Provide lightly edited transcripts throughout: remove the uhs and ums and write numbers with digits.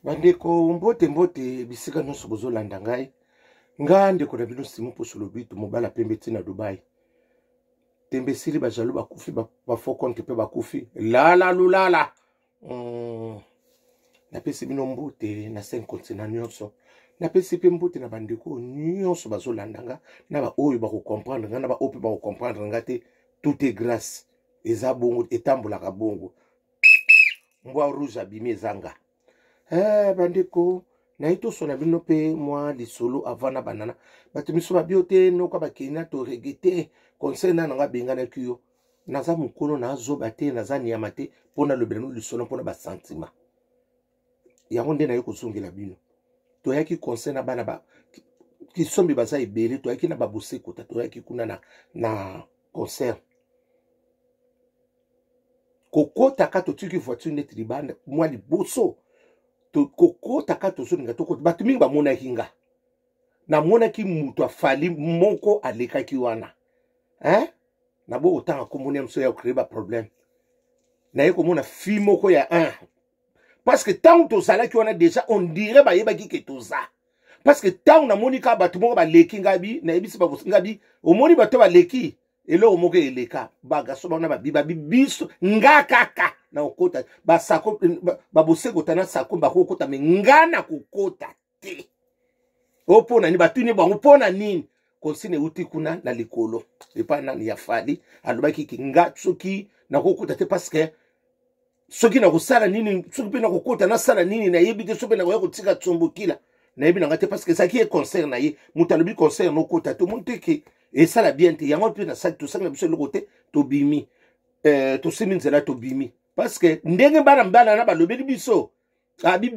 Bandeko, mbote mbote bisika nyonso bozolanda ngai. Nga ndeko na bino Simon Poso Lobito, mobala pembe ti na Dubai. Tembe esili, bajaloux bakufi, bafaux compte mpe bakufi. Lala lulala. Napesi bino mbote na 5 continent nyonso. Napesi mpe mbote na bandeko nyonso bazolanda nga, na baoyo bakocomprendre nga, na baoyo mpe bakocomprendre nga te. Tout est grâce. Eza bongo, etambolaka bongo. Mbwa rouge abimi ezanga. Bandeko, naye tosona bino mpe mwa lisolo avant na banana. Bato miso babio te noka bakei na toregete conseil na nanga abenganaki yo. Naza mokolo, nazoba te, naza nyama te mpo nalobela bino lisolo mpona basentiment. Yango nde naye kozongela bino. Toyaki conseil na bana ba kisombi baza ebele, toyaki na babosekota, toyaki kuna na concert. Kokota ka totiki voiture neti libanda mwa liboso, kokota ka tozolinga tokota, bato mingi bamonaki nga. Namonaki moto afali moko alekaki wana, hein? Nabo kotanga kombo na moso ya créer ba problème. Naye komona fille moko ya 1 parce que ntango tozalaki wana déjà on dirait bayebaki ke toza, parce que ntango namoni kaka bato moko baleki ngabi, nayebisi ngabi omoni bato baleki eloko moko eleka bagaso bana babi babi biso nga kaka na kokota basako babosekota na sako bakokota me nga na kokota te. O mpo na nini batuni bango mpo na nini consigne euti kuna na likolo epai nani ya Fali alobaki ki nga soki nakokota te parce que soki nakosala nini, soki mpe nakokota nasala nini nayebi te, soki mpe nakoya kotika tsombokila nayebi nanga te, parce que ezalaki ye concert na ye. Moto alobi concert nokota te, omoni te ke esala bien te. Yango mpe nasali tosali na biso eloko te, tobimi, tosimi nzela tobimi, parce que ndenge bana bana na balobeli biso abi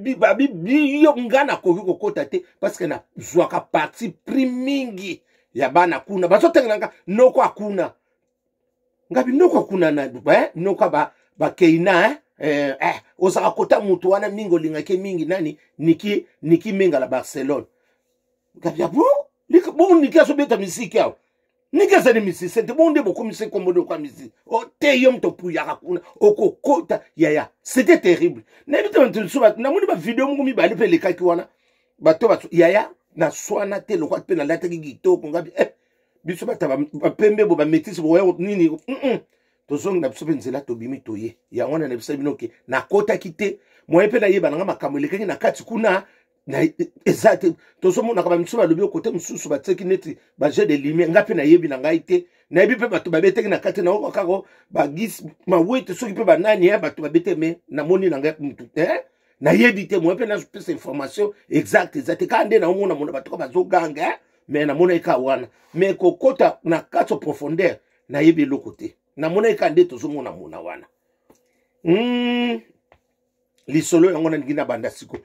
yo nga nakoki kokota te parce que nazwaka parti pris mingi ya bana kuna bazotengela nga noko akuna ngabi noko akuna na noko bakeina ozalaka kota moto wana mingi olingaki mingi nani niki niki menga la Barcelone ngabi abo bongo niki azobeta misiki awa, niki azali musicien te, bongo nde bokomisi kombo nde okwa musicien o te, yo moto opuyaka kuna okokota yaya. C'était terrible. Nayebi te bato mosusu, namoni bavideo moko mibale mpe elekaki wana, bato bato yaya naswana te lokwa mpe nalataki kitoko ngabi biso bato bapembe bo bametisi boya nini tozongi na biso mpe nzela tobimi toye. Yango wana nayebisa bino ke nakotaki te, moye mpe nayeba nanga makambo elekaki na kati kuna eza te. Tozomonaka bamisu balobi okote mosusu batiaki neti bajeu de lumière, nga mpe nayebi na ngai te, nayebi mpe bato babetaki na kati naoka kaka bagis mawete soki mpe banani ya bato babete me namoni na ngai mutu nayebi te, moye mpe napesa information exacte eza te, kaka nde naomona mona bato ka bazoganga me namonaki kaka wana me kokota na kati profondeur nayebi eloko te, namonaki kaka nde tozomona mona wana. Lisolo yango nalingi nabanda siko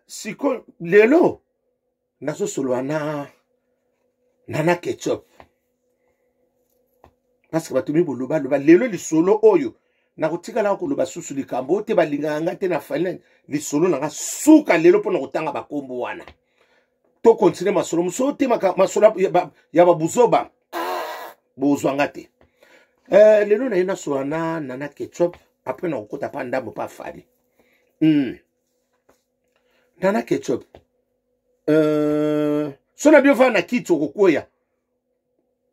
siko lelo nazosolola na Nana Ketchup parce que bato mi bolobaloba lelo lisolo oyo nakotikala koloba susu likambo oyo te, balingaka nga te na fali lisolo na nga suka lelo mpona kotanga bakombo wana. Tokontinue masolo mosusu te, masolo ya babuzoba bozwa nga te. Lelo naye nasolola na Nana Ketchup, après nakokota mpa ndambo mpa Fali. Nana Ketchup, so na bio ovanda na kiti okokweya,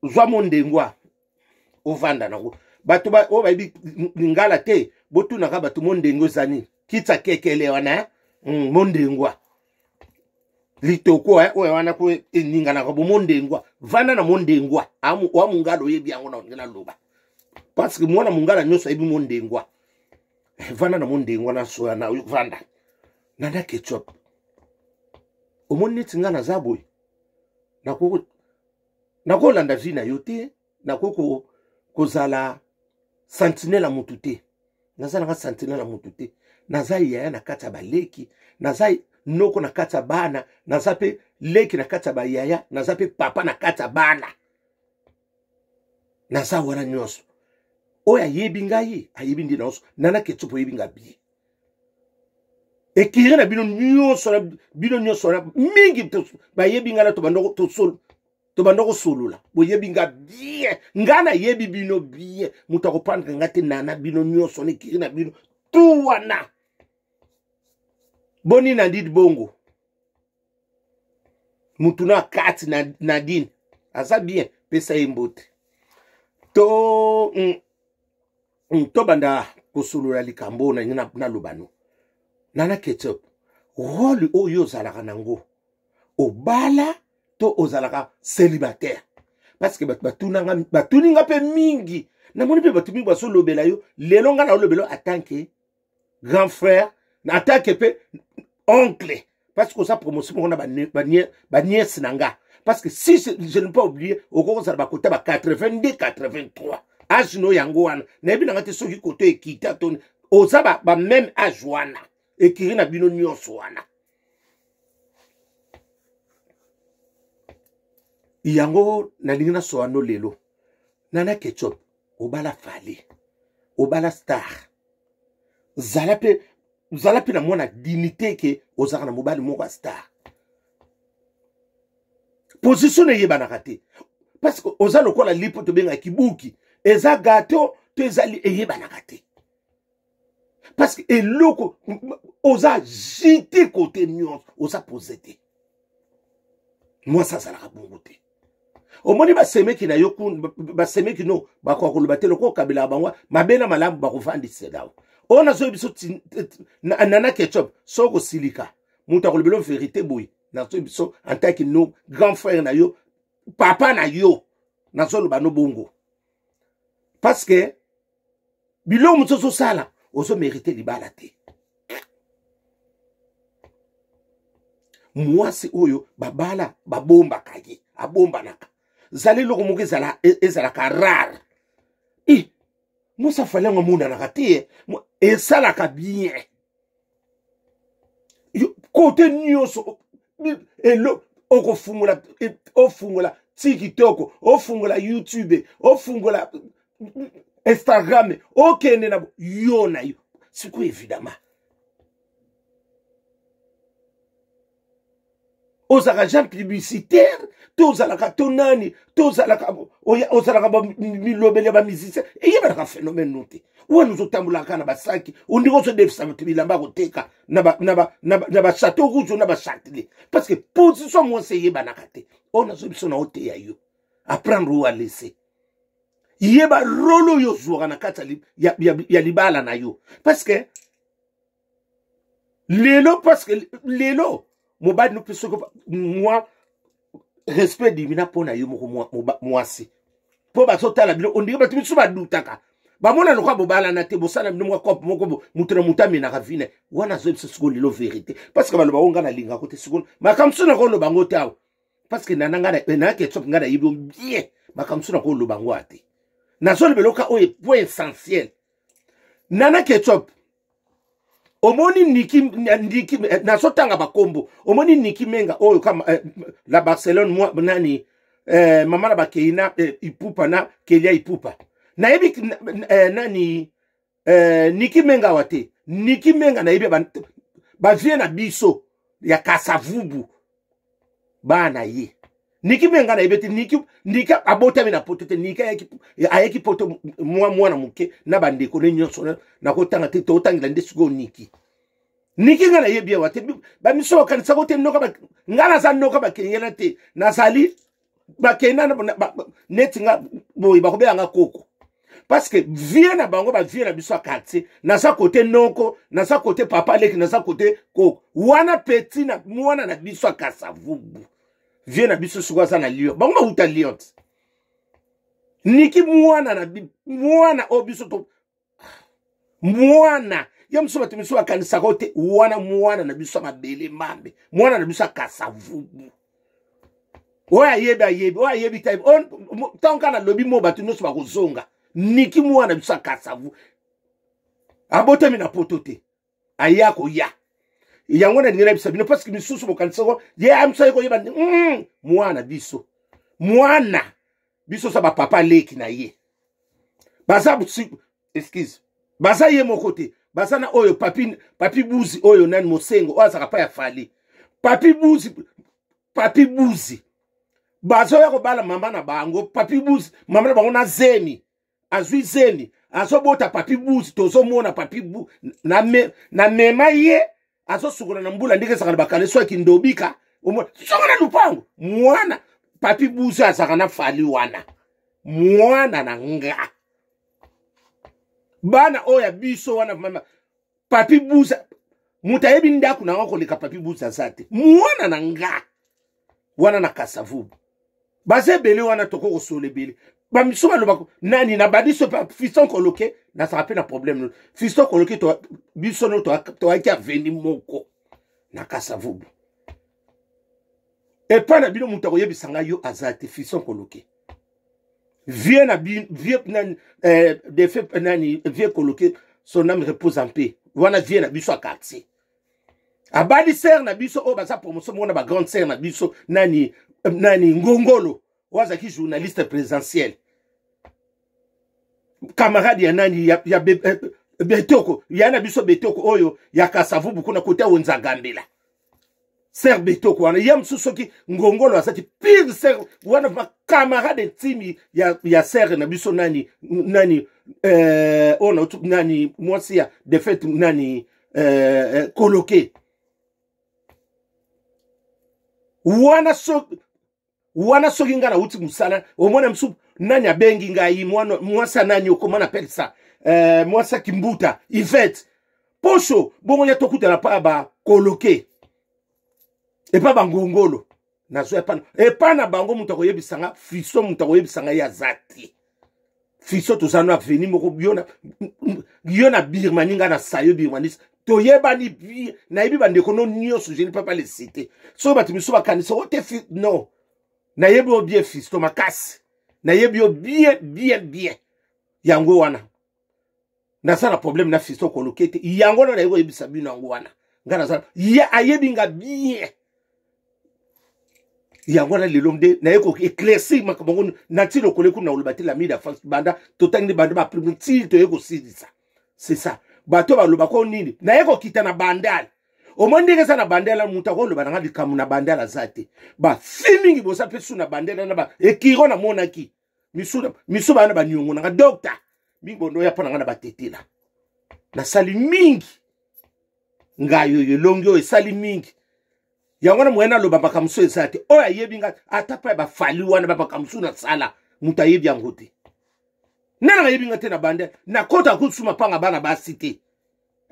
zwa mo ndengwa ovanda nango. Bato oyo bayebi lingala te botunaka bato mo ndenge eza nini, kiti akekele wana mondengwa litoko oyo wana ko eninganaka bo mondengwa, vanda na mondengwa wa mongala oyebi yango na ndenge naloba parce que mwana mongala nyonso ayebi mondengwa. Vanda na mondengwa na soya na vanda. Nana Ketchup, omoni neti nga naza boye, nakolanda vie na yo te, nakoki kozala sentinelle ya motu te, naza nanga sentinelle ya motu te. Naza yaya na kati ya baleki, naza noko na kati ya bana, naza mpe leki na kati ya bayaya, naza mpe papa na kati ya bana, naza wana nyonso. Oyo ayebi ngai ayebi nde nyonso. Nana Ketchup, oyebi nga bien, ekiri na bino nyonso, bino nyonso wana mingi bayebi ngai na tobanda kosolola, boyebi nga bien, nga nayebi bino bien, moto akopandre nga te. Nana, bino nyonso na ekiri na bino tu wana. Boni Nadine bongo mutu na kati na Nadine aza bien, pesa ye mbote. To tobanda kosolola likambo na ngai naloba no Nana Ketchup, role oyo ozalaka nango, obala to ozalaka célibataire? Parce que bato batunanga, batuni nga mpe mingi, namoni mpe bato mingi bazolobela yo. Lelo nga naolobela yo atanke grand frère, en tant que mpe oncle, parce que oza promotion moko na baniese na nga. Parce que si je ne pas oublier, okoki kozala bakota ba 82, 83 age no yango wana. Nayebi na nga te soki koto ekita to oza ba même age wana, ekiri na bino nyonso wana. Yango nalingi nasowa no lelo. Nana Ketchup, obala Fally, obala star, zala mpe, zala mpe na mwana dignité ke ozalaka na mobali moko ya star. Position eyebanaka te, parce que oza lokola lipo tobengaka kibuki, eza gato to ezali, eyebanaka te, parce que eloko oza jite kote nyonso, oza pose te. Mwasi azalaka bongo te. Omoni basemeki na yo, basemeki no bakoka koloba te lokola okabelaka bango mabe na malamu, bakovandisela yo. Oyo nazoyebi biso, Nana Ketchup, soki kosilika moto akolobela verité boye, nazoyebi biso en tant que no grand frère na yo, papa na yo, nazoloba no bongo, parce que biloko mosusu osala, ozomérite libala te. Mwasi oyo babala babombaka ye, abombanaka, zala eloko moko ezalaka rare. I mwasi afali yango amonanaka te, esalaka bien kote nyonso. Elo okofungola, ofungola TikTok, ofungola YouTube, ofungola Instagram, okende na yo na yo sikoyo. Évidemment ozalaka agent publicitaire to ozalaka to nani to ozalaka, ozalaka milobeli ya bamusicien, eyebanaka phénomène no te. Wana ozotambolaka na basaki, ondiki ozodefisa bato bilamba koteka na bachateau rouge, na bachâtelet, parce que position mwasi eyebanaka te. Oyo nazo biso na oteya yo, apprendre ou à laisser. Yeba role oyo ozwaka na kati ya libala na yo, parce que lelo, parce que lelo mobali no mpe soki mwa respect dimina mpo na yo moko mwasi, mpo bazotala bino ondenge bato misusu badutaka, bamona lokola bobalana te, bosala bino mwa cope moko, moto na moto amenaka vine wana. Azoyebisa sikoyo lelo vérité, parce que baloba o nga nalingako te. Sikoyo makambo mosusu nakoloba yango te awa, parce que nana nga na Ketchup, nga nayebi yo bien. Makambo mosusu nakoloba yango awa te, nazoloba eloka oyo point essentiel. Nana Ketchup, omoni Niki, Niki, nazotanga bakombo, omoni Niki Menga oyo kama la Barcelone, mwa, nani, mama na bakei na Ipupa na Kelia Ipupa. Nayebi nani, Niki Menga awa te. Niki Menga nayebi bavie na biso ya Kasavubu, bana ye Niki Menga nayebi te. Niki, Niki abotami na poto te. Niki ayaki poto mwa mwana moke na bandeko ne nyonso, nakotanga te, totangela nde sikoyo. Niki, Niki nga nayebi awa te. Bamiso bakanisaka te noka nga naza noka bakengela te, nazali bakenda neti nga boye, bakobenga nga koko, parce que vie na bango, bavie na biso ya quartier, naza kote noko, naza kote papa leki, naza kote koko wana peti na mwana na biso ya Kasavubu. Vie na biso sikoyo aza na Lyon, bango bauta Lyon. Niki mwana na mwana oyo biso to mwana ye mosusu, bato misusu bakanisaka te wana mwana na biso ya mabele mambe, mwana na biso ya Kasavubu. Oyo ayebi ayebi, oyo ayebi te, ntango kaka nalobi mo bato nyonso bakozonga. Niki mwana biso ya Kasavu abotami na poto te, aya koya yango nalingi nayebisa bino, parce que misusu bokanisako ye amisa ye koyeba mwana biso, mwana biso sa bapapa leki na ye baza, excuse, baza ye moko te, baza na oyo papi, papi Buzi oyo nani Mosengo oyo azalaka pa ya Fally, papi Buzi, papi Buzi bazoya kobala mama na bango. Papi Buzi, mama na bango na zemi, azwi zemi, azobota papi Buzi. Tozomona papi bu na, me, na mema ye. Azosukola na mbula ndenge ezalaka na bakaleso ya kindobika, omona songa na lupango. Mwana Papi Buza azalaka na Fali wana, mwana na nga, bana oyo ya biso wana. Mama Papi Buza, moto ayebi ndako na nga koleka Papi Buza aza te. Mwana na nga wana na Kasavubu, baza ebele wana, tokoki kosola ebele. Bamisu balobaka nani na badiso mpe Fiston Koloke, nazala mpe na problème. Fiston Koloke, biso no toyaki aveni moko na Kasavubu epai na bino. Moto akoyebisa ngai yo aza te. Fiston Koloke, vieux na vieux nani, defe nani, vieux Koloke, son âme repose en paix. Wana vieux na biso ya quartier, abali sere na biso oyo baza promotion moko na bagrande sere na biso, nani nani, Ngongolo, oyo azalaki journaliste présidentiel, camarade ya nani ya Betoko ya na biso, Betoko oyo ya Kasavubu kuna kote Wenza Gambela. Ser Betoko wana ye mosusu, soki Ngongolo azalaki pire ser wana, ma camarade intime ya sere na biso nani nani, oyo nani, mwasi ya defete nani, Koloke wana. So wana soki ngai nauti mosala, omona mosusu nani abengi ngai, mwasi nani, okoma na pelisa, mwasi ya Kimbuta, Ivete Poso, bongo ya tokutana pa bakoloke epa bangongolo, nazwa epa na bango. Moto akoyebisa nga Fiso, moto akoyebisa nga ye aza te. Fiso, toza no aveni moko, yo na Birmanie, nga na Sayo Birmanie, toyebani bien, nayebi bandeko no nyonso, je ne peux pas les citer. Soki bato misusu bakanisa o te, non, nayebi yo bien, Fisto makasi, nayebi yo bien bien bien. Yango wana naza na problème na Fisto Koloke te. Yango wana nayebi koyebisa bino yango wana, nga naza, ye ayebi nga bien. Yango wana lelo nde naye ko éclaircir makambo yango na ti lokolo kuna koloba te. Lami da France, banda totangi banda baprime ti toye kosilisa, c'est ça. Bato baloba ko nini, naye kokita na Bandale, omoni ndenge eza na Bandale. Moto akoloba nanga likambo na Bandale aza te. Bafi mingi boza mpe su na Bandale na ba ekiro, namonaki misu bana baniongo nanga dokta mingi bondo ya mpo na nga na batetela, nasali mingi ngai oyo elongi oyo esali mingi. Yango wana moye naloba makambo mosusu eza te. Oyo ayebi ngai, ata mpe bafali wana, bamakambo mosusu nasala, moto ayebi yango te. Nani ayebi ngai te na bande, nakota kutu mapanga bana basi te.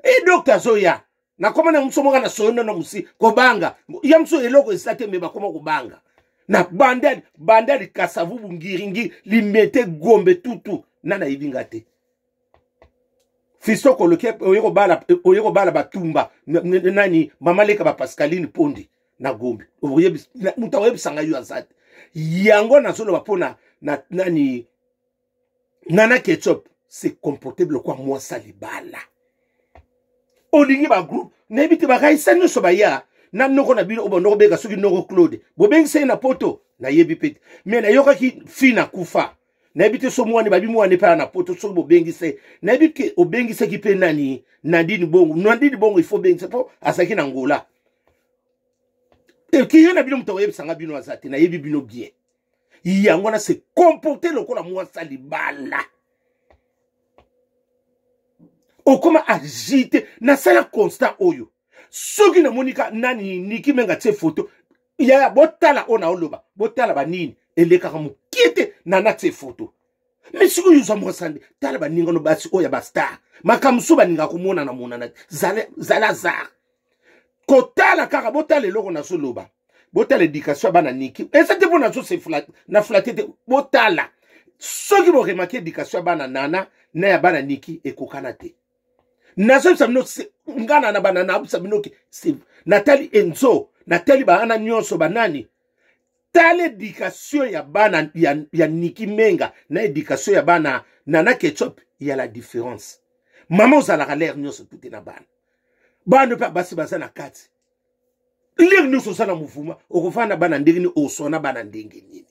E dokta azoya, nakoma na mosu moko na soyo nono mosi kobanga ya mosu, eloko eza te, me bakoma kobanga na Bandali, Bandali, Kasavubu, Ngiringi, Limete, Gombe, tutu nani ayebi ngai te. Fisto Koloki, oye kobala batumba nani, mama leka ba Pascaline Pondi na Gombe, moto akoyebisa ngai yo aza te. Yango nazoloba mpo na nani, Nana Ketchup se comporte lokola mwasi ya libala. Olingi bagroupe, nayebi te, bakaisa nyonso baya na noko na bino oyo banda kobenga soki noko Claude, bobengisa ye na poto, nayebi mpe te. Me nayokaki fi na kufa, nayebi te so mwana babi mwana epai na poto, soki bobengisa ye, nayebi ke obengisaki mpe nani, Nadine Bongo. Nadine Bongo, il faut obengisa mpo azalaki na Ngola. Ekiye na bino, moto akoyebisa nga bino aza te, nayebi bino bien. Yango wana se comporte lokola mwasi ya libala, okoma agite. Nasala constat oyo, soki namoni ka nani Niki Menga tie foto yaya, botala oyo naoloba, botala banini elekaka mokie te. Nana tie foto, me sikoyo ozwa mwasi nde tala baningano basi oyo ya bastar, makambo mosusu balingaka komonana monana te. Zala zar kotala kaka, botala eloko nazoloba, botala éducation ya bana Niki eza te mpo nazo na flate te. Botala, soki boremake éducation ya bana Nana na ya bana Niki ekokana te. Nazoyebisa bino, nga na bana nayebisa bino ke natali Enzo, natali baana nyonso banani, tala éducation ya bana ya Niki Menga na éducation ya bana Nana Ketchup, ya la différence. Mama ozalaka lere nyonso tute na bana, bana mpe basi baza na kati, lere nyonso oza na mouvement, okofanda bana ndenge nini, osona bana ndenge nini?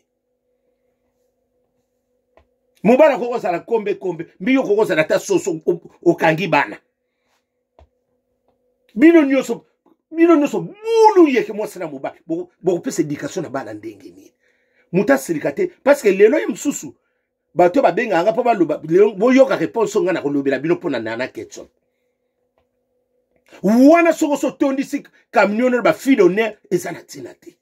Mobali akoki kozala kombe kombe mbiki, okoki kozala ata soso, okangi bana bino nyonso, bino nyonso bulu yeke mwasi na mobali, bokopesa éducation na bana ndenge nini? Moto asilika te, parce que lelo ye mosusu bato babengaka nga mpo baloba, boyoka réponse oyo nga nakolobela bino mpo na Nana Ketchup. Wana soki oso otondisi camion na bafille d'honneur, eza na ntina te.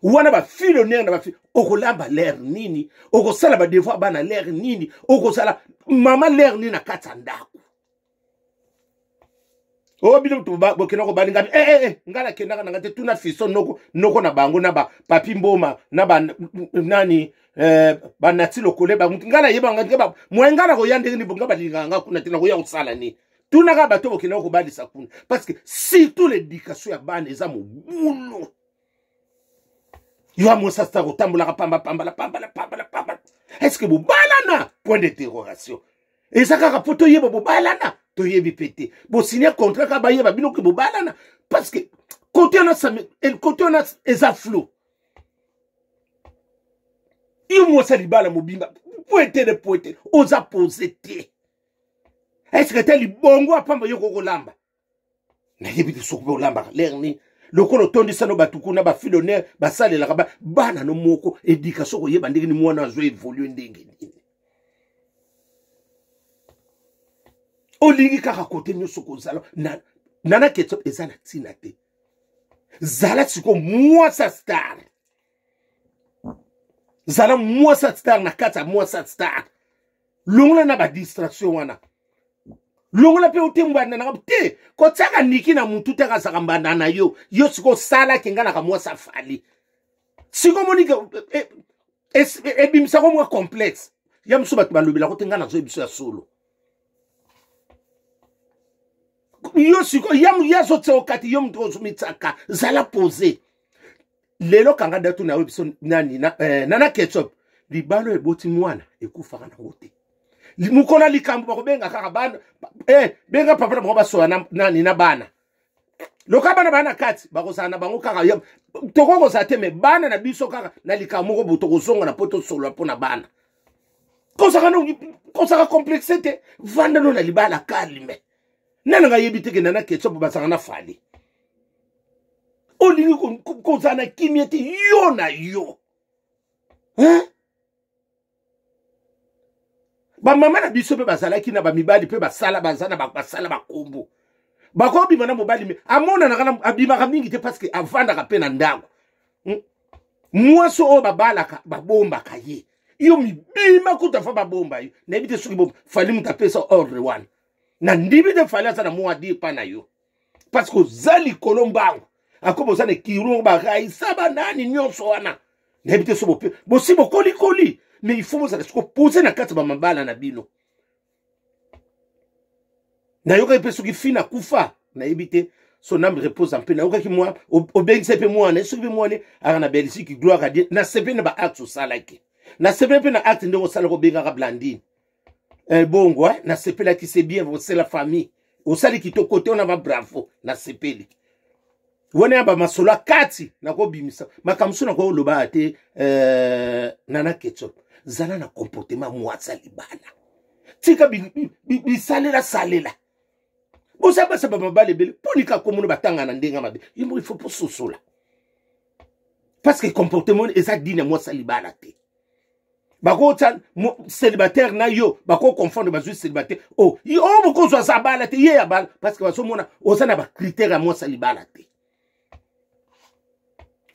Wana bafille d'honneur na bafille, okolamba lere nini? Okosala badevoir bana lere nini? Okozala mama lere nini na kati ya ndako? Oyo bino bokenda kobalinga eh, eh, eh, ngai nakendaka nanga te. Tuna fiso noko, noko na bango na ba papi mboma na ba nani banati lokole bango. Ngai nayebanga ngai moye ngai nakoya ndenge nini? Ngai balingaka nga kuna te, nakoya kosala nini? Tunaka bato bokendaka kobalisa kuna, parce que surtout l'éducation ya bana eza mobulu. Yo amosa star otambolaka pamba pambala pambala pambala pambala. Est ce que bobalana? Point d'interrogation. Eza kaka mpo toyeba bobalana, toyebi mpe te. Bosigne contrat kaka bayeba bino ke bobalana, parce que kote wana kote wana eza flou. Yo mwasi ya libala mobimba, poete de poete, oza pose te. Est-ce te libongo apamba yo kokolamba? Nayebi te soki mpe olambaka lere nini, lokola otondisa no bato kuna bafilonere basalelaka bana no moko éducation, koyeba ndenge ni mwana azo évolue ndenge nini. Olingi kaka kote nyonso kozala nana ketchup, eza na ntina te. Zala sikoyo mwasa star, zala mwasa star na kati ya mwasa star. Longola na badistraction wana, longola mpe ote mbanda nanga te, kotiaka niki na mutu te, akazaka mbanda na yo. Yo sikoyo osalaki nga naka mwasi afali sikoyo omonike ebimisako mwa complexe ya mosusu. Bato balobelako te, nga nazoyebi biso ya solo. Yo sikoyo ye azotia okati yo moto ozomitiaka. Zala pose lelo, kanga datu na yo biso nani na, nana ketchup. Libalo eboti mwana ekufaka nango te. Mokolo ya likambo bakobenga kaka bana, benga papa na bango, basola na, nani na bana. Loka bana bana kati bakozala na bango kaka, tokoki kozala te, me bana na biso kaka na likambo moko bo tokozonga na po tosolola mpo na bana. Kozaka complexe te, vanda no na libala calme. Nani nga yebi te ke nana ketchup bazalaka na Fali? Olingi kozala na kimia te, yo na yo, hein? Bamama na biso mpe bazalaki na bamibali mpe basala, baza na basala bakombo, bakobima na mobali me amonanaka, abimaka mingi te parce que avandaka mpe na ndako. Mwasi oyo babalaka babombaka ye, yo mibima kuta fa babomba yo. Nayebi te soki Fali moto apesa ordre wana. Na ndimi te Fali aza na mwa dire pa na yo, parce que oza likolo mbangu akomi, oza na ekiro baraisa banani nyonso wana. Nayebi te so bope bosi bokolikoli, mais il faut bozala siko pose na kati ya bamabala na bino. Nayokaki mpe soki fina kufa, nayebi te, son âme repose en paix. Nayokaki mwa obengisa mpe mwana, soki mpe mwana aka na Belgique. Gloire à Dieu. Nasepeli na baacte osalaki, nasepeli mpe na acte ndenge osalaki, obengaka Blandine, bongo nasepelaki. C'est bien, c'est la famille, osali kitoko te wana, ba bravo, nasepeli wana. Ya bamasolo ya kati nakobimisa makambo mosusu nakoloba te. Nana Ketchup, zala na comportement mwasi ya libala, tika bisalela salela. Boza basa bamabala ebele, mponi kaka komona batanga na ndenge mabe. Ye moko il faut pososola, parce que comportement eza digne ya mwasi ya libala te. Bakotia célibataire na yo, bakoconfondre, bazwi célibataire oh, oyo bokozwa aza bala te, ye ya bala, parce que bazomona oza na bacritère ya mwasi ya libala te.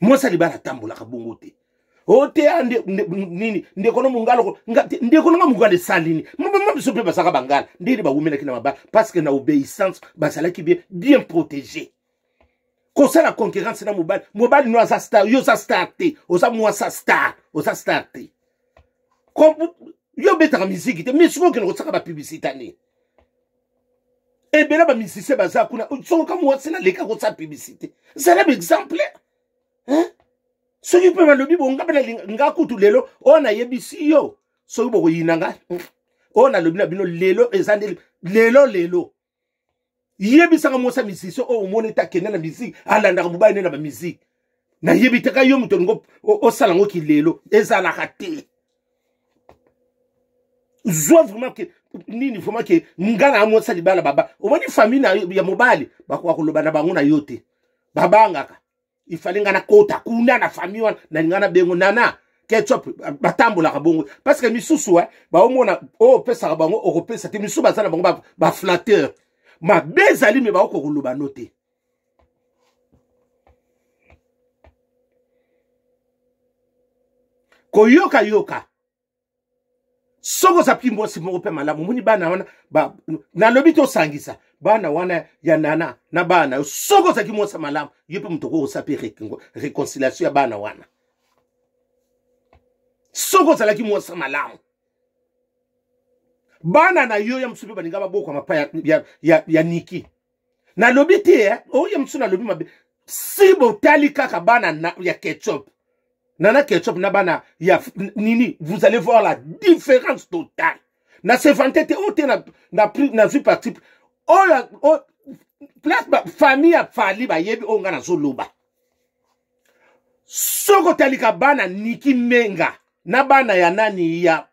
Mwasi ya libala atambolaka bongo te. O te nini ndeko no mongala, ndeko nanga mongala esali nini? Mama biso mpe bazalaka bangala ndenge bawumelaki na mabala, parce que na obéissance bazalaki bien bien protégé. Kosala concurrence na mobali, mobali no aza star, yo oza star te, oza mwasa star, oza star te. Yo obetaka miziki te, mais soki okende kosaka bapublicité nini? Ebele bamusicien baza kuna, sokoka mwasi naleka kosala publicité, zala baexemple. Soki mpe balobi bonga mpe nalinga nga kutu lelo oyo nayebisi yo, soki bokoyina nga oyo nalobi na bino lelo, eza nde lelo lelo. Yebisaka mwasi ya musicien oyo omoni ete akende na musique, alandaka mobali nde na bamusike. Nayebi te ka yo moto olingo osala yango kilelo, ezalaka te. Zwa vraiment ke nini, vraiment ke nga na mwasi ya libala, baba omoni famille na ya mobali bakoka koloba na bango na yo te, babangaka. Ifale nga nakota kuna na famille wana, nalinga na bengo nana ketchup, batambolaka bongo parce que misusu baomona oyo opesaka bango okopesa te. Misusu baza na bango baflatteur. Mabe ezali me bakoki koloba no te. Koyoka yoka. Soki ozapiki mwasi moko mpe malamu, omoni bana wana ba, nalobi tosangisa bana wana ya nana na bana yo. Soki ozalaki mwasi malamu, yo mpe moto okoki kosala mpe réconciliation ya bana wana. Soki ozalaki mwasi malamu, bana na yo ya mosusu mpe balinga babokwama pa ya Niki. Nalobi te eh? Oyo mosusu nalobi mabe. Si botali kaka bana na, ya Ketchup, Nana Ketchup na bana ya nini, vous allez voir la différence totale. Na se vante te oyo te, nazwi parti oyo, place ba, famille ya Fali bayebi oyo nga nazoloba. Soki otalika bana Niki Menga na bana ya nani ya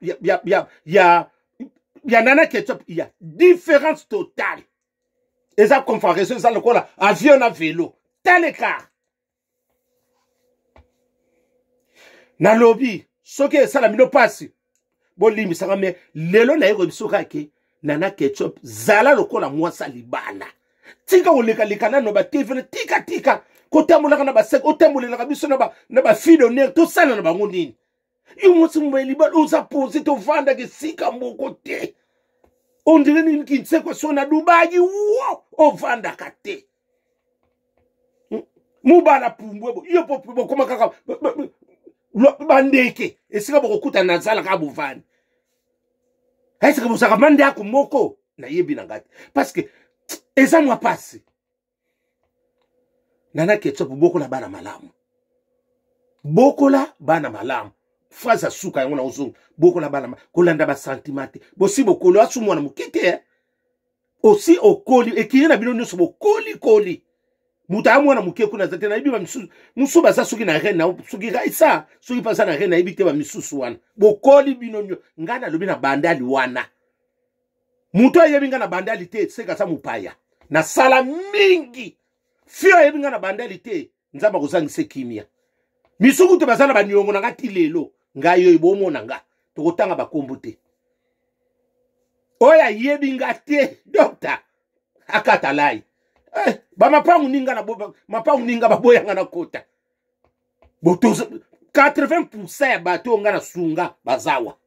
Nana Ketchup, ya différence totale. Eza comparaison, eza lokola avion na velo, tel écart. Nalobi soki esala bino mpasi, bolimbisaka. Me lelo naye koyebi kaka ke Nana Ketchup, zala lokola mwasi libala. Tika kolekaleka nano ba TV, tika tika kotambolaka na basek, otambolelaka biso na bafille d'honneur. Tosala na bango nini? Yo mwasi mobali libala, oza pose, tovandaka esika moko te. Ondire nini kinsekwa so na Dubai wo ovandaka te. Mobala pumbwe bo yo po bokoma kaka bandeke esika bokokutana na zala kaka bovandi. Esika bozalaka ma ndako moko, nayebi na ngai te, parce que eza mwa pasi. Nana Ketchup, bokola bana malamu, bokola bana malamu. Phrase ya suka yango na ozonga: bokola bana, kolanda basentiment te. Bosi bokolo, asu mwana moke te, eh? Osi okoli, ekili na bino nyonso bokolikoli. Moto aya mwana moke kuna aza te. Nayebi bamisusu mosusu baza soki na reine, soki Raisa, soki mpe aza na reine, nayebi te. Bamisusu wana bokoli bino nyo. Ngai nalobi na bandali wana, moto ayebi ngai na bandali te, seka aza mopaya. Nasala mingi fio ayebi ngai na bandali te. Nzambe akozangisa kimia. Misuku te, baza na baniongo na ngai ti lelo. Ngai oyo bomona nga, tokotanga bakombo te. Oyo ayebi nga te, dokta akata lai, eh, bamapangu ninga na mapangu ninga baboyanga na kota. Botoza 80% ya bato oyo nga na sunga bazawa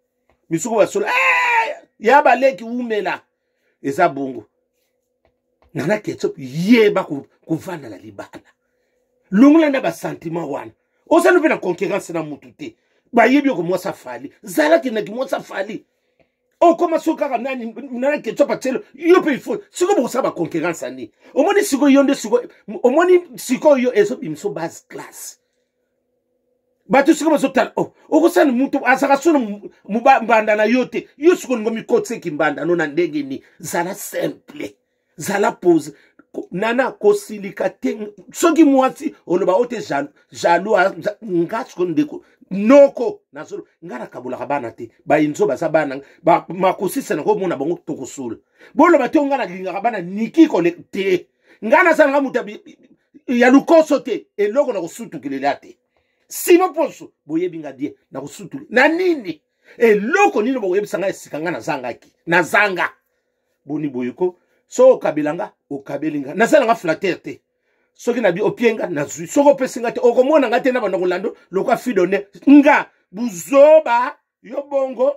misuku basolo, eh, ya baleki wumela. Eza bongo. Nana Ketchup, yeba kovanda na libala, longola nda basentiment wana. Ozali mpe na concurrence na mutu te. Bayebi oko mwasi afali, zalaki naki mwasi afali. Okoma soki kaka nani Nana Ketchup atielo yo mpe ifo sikoyo bokosala baconcurrence ani. Omoni sikoyo yo nde sikoyo, omoni sikoyo yo ezobimiso base classe. Bato sikoyo bazotala, oh, okosala mutu azalaka sono mbanda na yo te. Yo sikoyo olingo mikotiseki mbanda no na ndenge nini? Zala simple, zala pose. Nana, kosilika te. Soki mwasi oloba o te jaloux nga sikoyo ndeko noko nazolo nga nakabolaka bana te. Bainzo baza bana makosisa na komona bango, tokosola. Boloba te nga nalingaka bana Niki kole te. Nga nazalanga moto ya lukoso te. Eloko na kosutukelela te. Sino poso boyebi nga bien, na kosutule na nini? Eloko nini bokoyebisa nga esika nga nazangaki? Nazanga boni boye ko? So okabela nga, okabeli nga. Nasala nga flatter te. Soki nabi opie nga, nazwi. Soki opesi nga te, okomona nga te na banda kolanda lokwa fidone nga buzoba. Yo bongo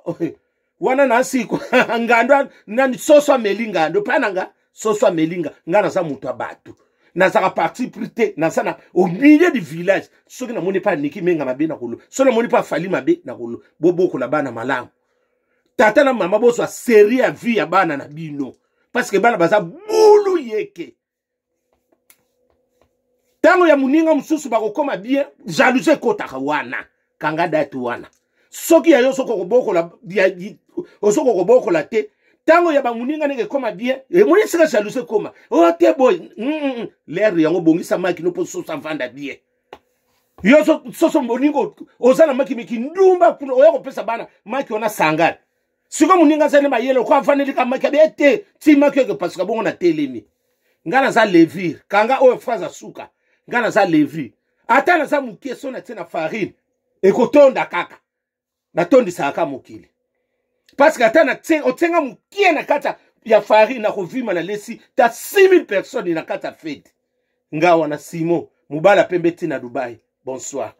wana nasiko ngando nani soso ameli ngando mpa na nga soso ameli nga. Nga naza moto ya bato, nazaka parti pris te. Naza na au milieu du village. Soki namoni mpe Aniki Menga mabe na kolo, soki namoni mpe Afali mabe na kolo. Bobokola bana malamu. Tata na mama, bozwa serie ya vie ya bana na bino, parce que bana baza bulu yeke. Ntango ya moninga mosusu bakokoma bien, jalousie ekotaka wana. Kanga date wana. Soki ya yo, soki okobokola, osoki okobokola te, ntango ya bamoninga ndenge ekoma bien, emoni esika jalousie ekoma. Oyo te boy lere yango, bongisa maki no mpo soso avanda bien. Yo soso moninga oza na maki miki ndumba kuna, oya kopesa bana maki wana sangani. Sikoyo moninga azali mayele, oko avandeli ka maki abe te ti maki oyo ekepasuka bongo. Na telemi, ngai naza levure. Kanga oyo phrase asuka: ngai naza levure. Ata naza moke, so natie na farine ekotonda kaka. Natondisaka ka mokili, parce que ata otienga mokie na kati ya ya farine nakovima na lesi ta 6000 personnes na kati ya fete. Nga wana Simon mobala pembe ti na Dubai. Bonsoir.